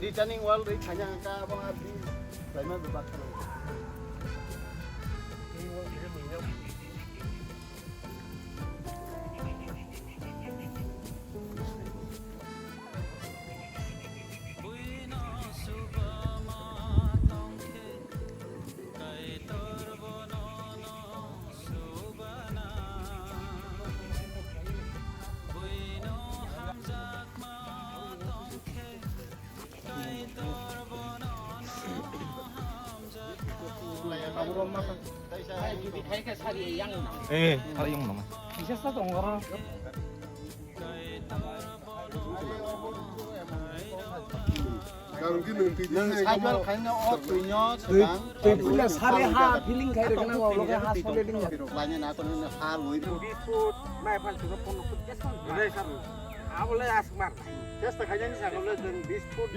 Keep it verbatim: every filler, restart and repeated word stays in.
Returning wall rwi khaina hwnkha, abo a bridge khlaima bebak khwlai. Eh, hari yang mana? Bisa satu orang. Nung cycle khaina o twino twi, twi puila sari ha feeling khai rwkhe na, ulo khe ha sole ding ya. Rok laina na kono ha loi. Biskut mai phan suro kono kut kesan. Nai sabu. Abole asmar. Chesta khaina ni sakole jeng biskut.